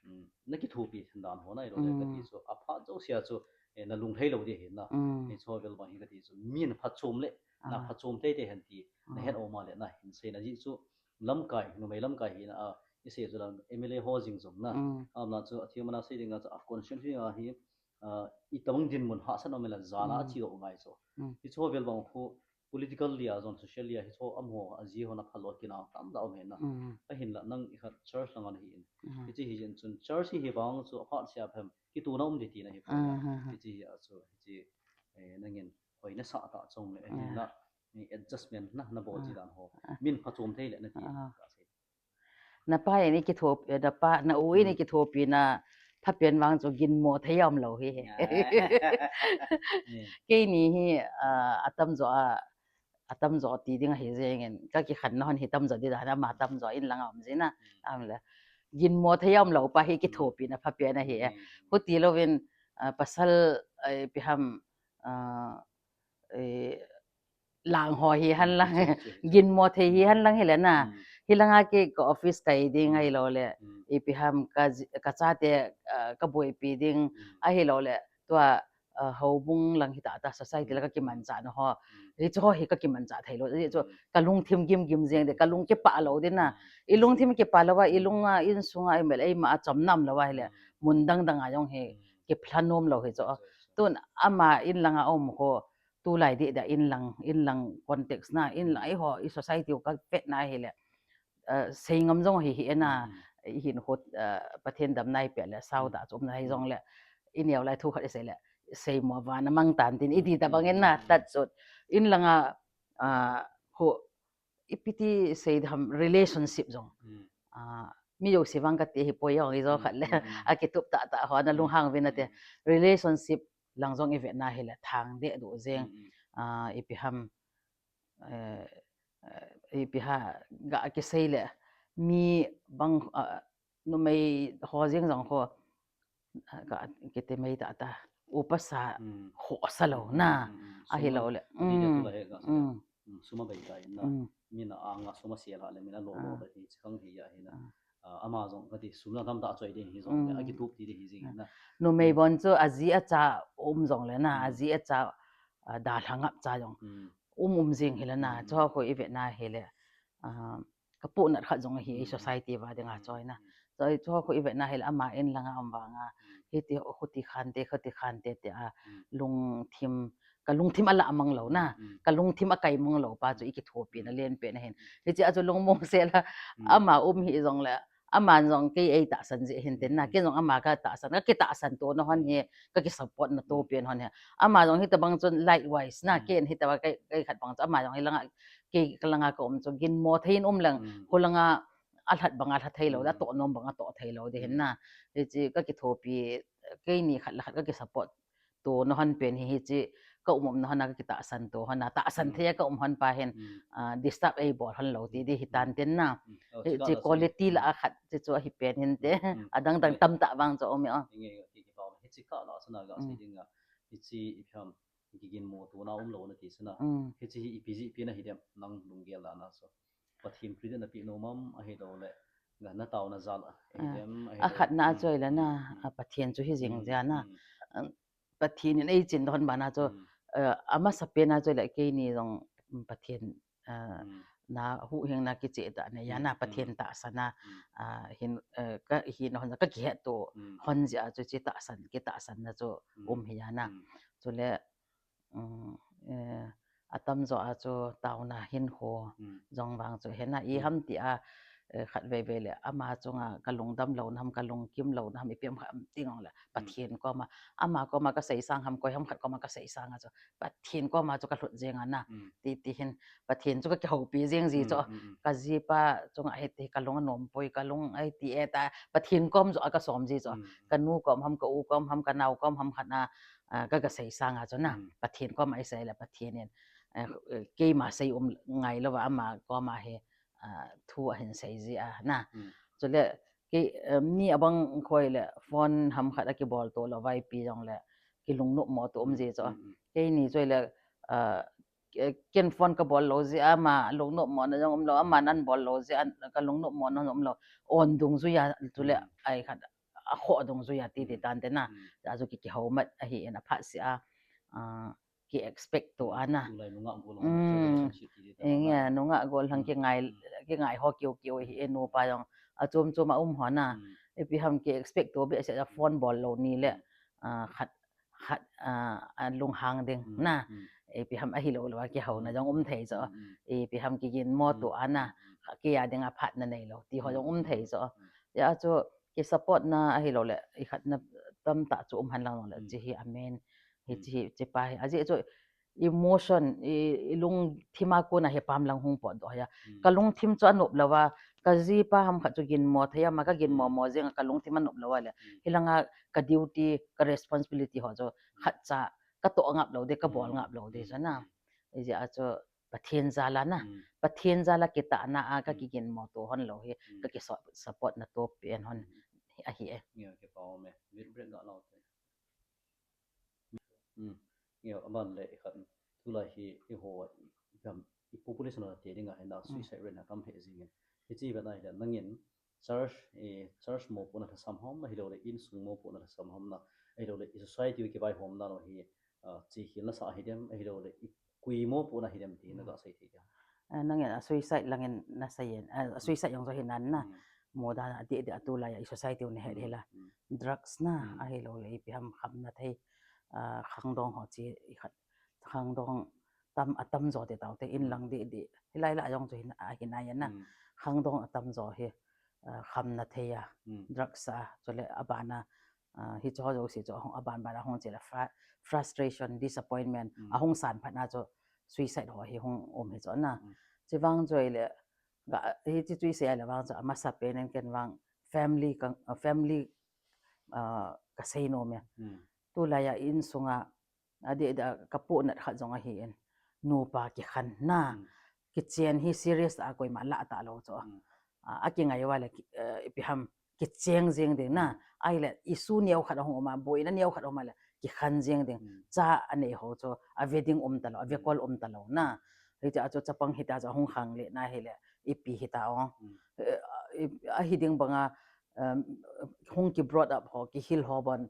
um, na kithopi dan ho na ilo le kati chu, aphat jouse a chu, eh, na lunglhai lou ding ahi na. Hiche vel bang hi kati chu, min phatchom le, na phatchom teitei hen ti, na het um a le, na hin sei na ji chu, lamkai, numei lamkai hi na, ah, isei chu la M L A ho jing jong na. Amna chu, atheng mana sei dinga chu, a constituency a hi, ah, itobang dinmun hahsat um le, jana achi doh ngai chu. Hiche vel bang khu, political lia jong, social lia hi chu amaho, aji ho na phalo kinang tamtah um ahi na. Ahinla nang ikhat church langa nahi in. Hiche hi jeh chun church hi vang chu aphat sia phem, kituna um ding tina hi phem. Hiche hi a chu, hiche, eh, nangin hoina sah tah chong le, ahinla, ni adjustment na, na bol ji dan ho. Min phachom thei le na ti ka sei. Na pa in i kithopi, na pa, na u in i kithopi na, phapen vang chu ginmo thei a um lou hi. Keini hi, ah, atamjo a, atamjo ti ding ahi jengin, ka kikhen na hon hi tamjo ding dan, ama tamjo in langa um jin na, am le. ginmo thei a umlou pa hi kithopina phapen ahi e. Huti louvin, ah, pasal, eh, ipi ham, ah, eh, lang ho hi henlang, ginmo thei hi henlang hile na. Hilanga kei ka office kai ding ahilou le, ipi ham ka, ka chate, ah, ka boipi ding ahilou le, tua, ah, houbung lang hita ta society la ka kimanchah na ho. Hichu ho hi ka kimanchah thei lou. Hichu ka lungthim gimgim jeng de, ka lung kipah lou de na. I lungthim kipah lou a, i lung a, insunga, i mel, eima a chom nam lou a hile, mun dang dang a jong hi kiphla nom lou hi chu. Tun ama inlanga um ho, tulai deh deh inlang, inlang context na, inlang eiho, i society u ka vet na hile, ah, seingam jong hi hi e na, i hin hot, ah, Pathen damna i pe le, sao ta chu um na hi jong le, i neo lai thu khat i sei le, seimo vana mang tan tin, i ti ta bang in na, tat chut. Inlanga, ah, ho, ipi ti sei ham relationship jong. Ah, mi jouse vang ka ti hi poi jong, i jo khat le, a kitup ta ta ho na lunghang vin a te. Relationship lang jong i vet na hile, thang deh duh jeng. Ah, ipi ham, eh, eh, ipi ha, ga kisei le, mi bang, ah, numei ho jeng jong ho, ah, ga kiti mai ta ta, upasa ho sa lou na, ahilou le. Suma bai ta in na, mina anga suma sia la le, mina lo lo ta hi, chikang hi ya hi na. Ah, ama jong kati sum na tam ta choi ding hi jong le, a kitup ti ding hi jing na. Numei bon chu aji acha um jong le na, aji acha, ah, dalha ngap cha jong um um jing hi le na, chu ho i vet na hile, ah, ka puhnat khat jong hi society va ding a choi na. Choi chu ho i vet na hile ama inlanga um vanga, hiti, huti khan te, khuti khan te te a, lungthim, ka lungthim a la mang lou na, ka lungthim a kai mang lou pa chu i kithopina len pen ahin. Hiche a chu lungmong sel a, ama um hi jong le, aman jong kei ei tahsan jeh hin tin na, kei jong ama ka tahsan, ka kitahsan to na hon hi, ka kisupport na to pen hon hi. Ama jong hita bang chun likewise na, ken hita bang kei, kei khat bang chu ama jong hilanga kei ka langa ka um chu ginmo thei in um leng, hu langa a lhat bang a lha thei lou, a toh nom bang a toh thei lou ding hin na. Hiche ka kithopi, keini khat le khat ka kisupport to na hon pen hi, hiche ka um um na hon a ka kitahsan to hon a, tahsan thei a ka um hon pa hin, ah, disturb ei bol hon lou ti ding hi tan tin na. Hiche quality la a khat chu ahi pen hin te, adang dang tamtah vang chu um e. Hiche ka la chu na ga sei ding a, hiche ipi ham, kiginmo to na um lou na ti chu na. Hiche hi ipi jeh pi na hi dem nang lunggel la na chu. Pathen credit na pe nom am ahilou le, ga na tao na jal a, ah, hi dem, a khat na chu le na, a Pathen chu hi jing jia na. Pathen in ei chin don bana chu, eh, amasa pen a chu le keini jong, mm, Pathen, eh, na huhhing na kicheh ta nei a na, Pathen tahsan a, ah, hin, eh, ka hin hon ka kihet to hon jeh a chu hiche tahsan, kitahsan na chu um hi a na. Chule, um, eh, atamjo a chu taona hin ho jong vang chu hena i ham ti a, eh, khat vei vei le ama chunga ka lungdam lou na ham, ka lungkim lou na ham, ipi ham khat ti ngong le Pathen koma, ama koma ka seisang ham, koi ham khat koma ka seisang a chu Pathen koma chu ka lhut jeng a na. Ti, ti hin Pathen chu ka kihoupi jeng ji chu. Ka jipa chunga hiti ka lung anom poi, ka lung hiti e ta, Pathen kom jo a ka som ji chu. Ka nu kom ham, ka u kom ham, ka nao kom ham khat na, ah, ka, ka seisang a chu na. Pathen koma i sei le Pathen in, eh, keima sei um ngai lou va ama koma hi, ah, thu ahin sei ji a na. Chule kei, eh, mi abang khoi le phone ham khat a kibol to lou va ipi jong le kilungnop mo to um ji chu. Keini chu le, ah, ke-, ken phone ka bol lou jeh a ama lungnop mo na jong um lou, aman abol lou jeh a ka lungnop mo na jong um lou. On dungjui a chule ai khat a khoh dungjui a ti ti tan te na. Achu ki, kihoumat ahi in aphat seh a, ah, ki expect to a na. Nge, nungah gollhang kingai, kingai ho kiu kiu hi e, nupa jong achom chom a um ho na. Ipi ham ki expect to behseh a phone bol lou ni le, ah, khat, khat, ah, a lunghang ding na. Ipi ham ahilou lou a kihouna jong um thei chu. Ipi ham kiginmo to a na. Kei a dinga phatna neilou ti ho jong um thei chu. Tia chu ki support na ahilou le, i khat na tamtah chu um henlang le, hiche hi amen. Hiche hi, hiche pa hi. Ajeh chu emotion, i, i lungthim a kona hi pam lang hung potdoh hi a. Ka lungthim chu anop lou a, ka jipa ham khat chu ginmo thei a, ama ka ginmo mo jeng a ka lungthim anop lou a le. Hilanga ka duty, ka responsibility ho chu khat cha ka toh ngap lou ding, ka bol ngap lou ding chu na. Hijeh a chu Pathen jal a na. Pathen jal a kitahna a ka kiginmo to hon lou hi, ka ki support na to pen hon ahi e. Aban le ikhat, tulai hi eiho i population a te dinga hin a suicide rate na tam he jingin. Hichi vena hile nangin church, church mopohna lhasam ham na, ahilouleh insung mopohna lhasam ham na, ahilouleh i society kivaihomna lo hi, chi khel nasa hidem, ahilouleh i kui mopohna hidem ti na gasei thei dia. Nangin a suicide langin nasei in, a suicide jong jo hinan na. Modan a deh deh a tulai a i society u na het hila. Drugs na, ahilouleh ipi ham khamna thei, khangdong ho chi ikhat, khangdong tam atam jo te tau te inlang deh deh. Hilai la jong chu hin ahinai na. Khangdong atam jo hi khamna thei a, drugs a, chule abana hiche ho jouse chu aban ban a hung chele frustration, disappointment ahung san phat na chu suicide ho hi hung um hi chu na. Chuvang chu ahile, hiche chu isei le vang chu amasapen in ken vang family ka, family kasei nom e. Tulai a insunga adeh deh a kapohnat khat jong ahin, nupa kikhen na. Kichen hi serious a koima lah talou chu. Akingai uva le ipi ham kicheng jeng ding na. Ahile issue neo khat ahung um a, boina neo khat ahung um a le kikhen jeng ding. Cha anei ho chu ave ding um talou, ave kol um talou na. Hitia chu chapang hitia chu ahung khang le na hile ipi hita o. Ahi ding banga hung ki brought up ho, kihil ho bon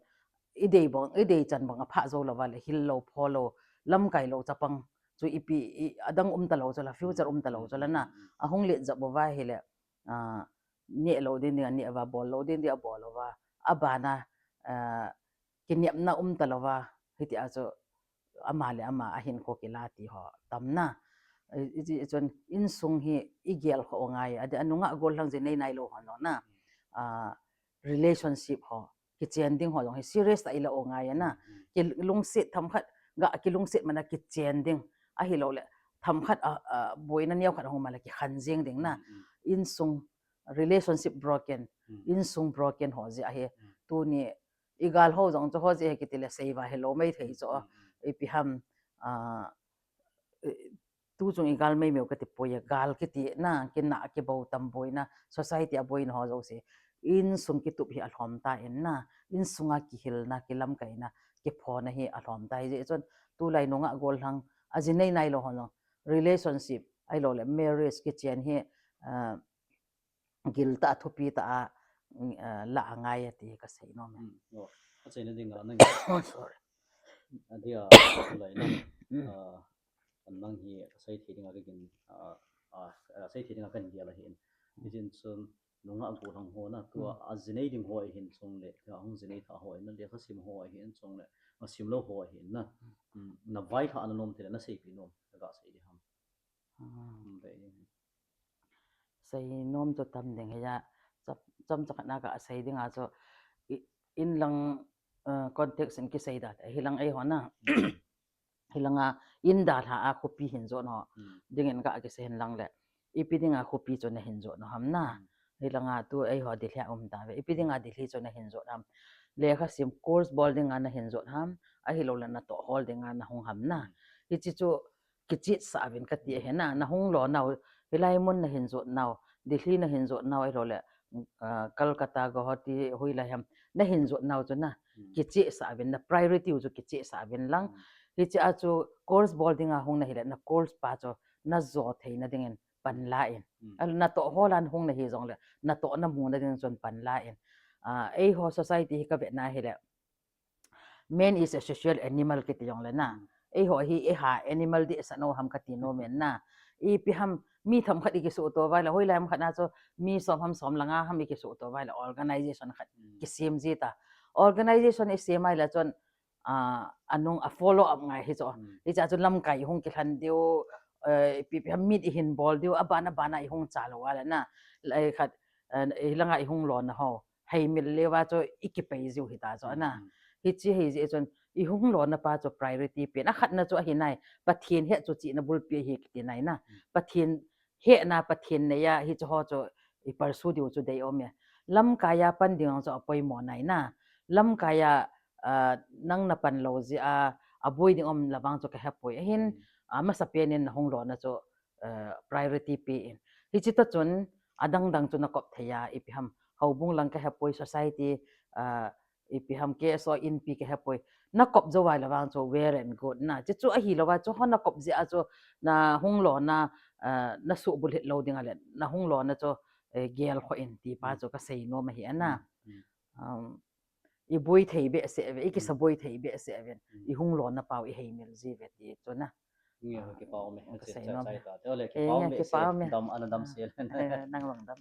idei bang, idei chan bang aphah jou louva le hil lou, pho lou, lamkai lou chapang chu ipi, adang um talou chu la, future um talou chu la na. Ahung let jep uva hile neh lou ding ding aneh uva, bol lou ding ding abol uva, abana kinepna um talouva, hitia chu ama le ama ahinkho kila ti ho tam na. Hichun insung hi igel kho u ngai, adeh a nungah gollhang jinei nailou ho jong na, relationship ho kichen ding ho jong hi serious tah a ila u ngai na. Kilungset themkhat, ga kilungset mana kichen ding, ahilouleh themkhat boina neo khat ahung um a le kikhen jeng ding na. Insung relationship broken, insung broken ho jeh ahi. Tuni igal ho jong chu ho jeh ahi kiti le seiva hilou mai thei chu. Ipi ham, tuchung igal mai meu kati poi, gal kiti na, kinah kibou tam boina, society a boina ho jouse insung kitup hi alhom tan na. Insunga kihilna, kilamkaina, kiphona hi alhom ta hijeh chun tulai nungah gollhang, ajinei nailou ho jong relationship ahilouleh marriage kichen hi gil tah a, thupi tah a la angai ati kasei nom e. Achaina dinga nang, sorry, adia, tulai nang, nang hi kasei thei dinga kagin, kasei thei dinga kagin dia la hin. Hijeh chun nungah gollhang ho na, tua ajinei ding ho ahin chungle, tua ahung jinei tha ho ahin, lekha sim ho ahin chungle, asim lou ho ahin na, navailhah na nom tile naseipeh nom, nagasei ding ham? Sei nom chu tam ding hia, chomcha khat na kasei dinga chu, inlang context in kisei da, hilang eiho na, hilanga in dalha a khopi hin jot ho dingin kakisei hin lang le, ipi dinga khopi chu nahin jot u ham na. Hilanga tu eiho Delhi a um tauve, ipi dinga Delhi chu nahin jot ham? Lekha sim course bol dinga nahin jot ham, ahilouleh natoh hol dinga nahung ham na? Hiche chu kichehsah uvin kati ahi na. Nahung lou nau, hilai mun nahin jot nau, Delhi nahin jot nau ahilouleh Calcutta, Guwahati, hoilai ham nahin jot nau chu na, kichehsah uvin, na priority u chu kichehsah uvin lang. Hiche a chu course bol dinga hung nahile na course pa chu najo theina dingin panla in, natoh hol a hung nahi jongle natoh namu na ding chun panla in. Eiho society hi kavet na hile, man is a social animal kiti jongle na, eiho hi eiha animal dehset u ham kati nom in na. Ipi ham, mi themkhat ikisuhto uva le, hoilai ham khat na chu mi som ham som le nga ham ikisuhto uva le organisation khat kisem ji ta. Organisation isem a hile chun anung a follow up ngai hi chu. Hiche a chu lamkai hung kilhen diu, ipi ipi ham mit ihin bol diu, aban aban a ihung chalou uva le na, khat, hilanga ihung lona ho heimil leuva chu ikipei jiu hita chu na. Hiche hijeh chun ihung lona pa chu priority pen, akhatna chu ahi nai, Pathen het chu chihna bulpi ahi kiti nai na. Pathen hetna, Pathen neiya hiche ho chu i pursue diu chu deium e. Lamkaiya pan ding chu apoimo nai na. Lamkaiya nang napan lou jeh a aboi ding um le vang chu kahepoi ahin. amasapen in nahung lona chu priority pe in. Hiche tah chun adang dang chu nakop thei a, ipi ham, houbung lang kahepoi, society, ipi ham, K S O inpi kahepoi, nakop jou a le vang chu well and good na. Hichu ahilouva chu hon nakop jeh a chu nahung lona nasuhbulhit lou ding a le, nahung lona chu gelkhoh in ti pa chu kasei nom ahi ana. Iboi thei behseh ve, ikisa boi thei behseh ve, ihung lona pau iheimil ji ve ti chu na. Kipa ume, kasei nom. Kipa ume. Dam ana dam sel. Nang vang dam.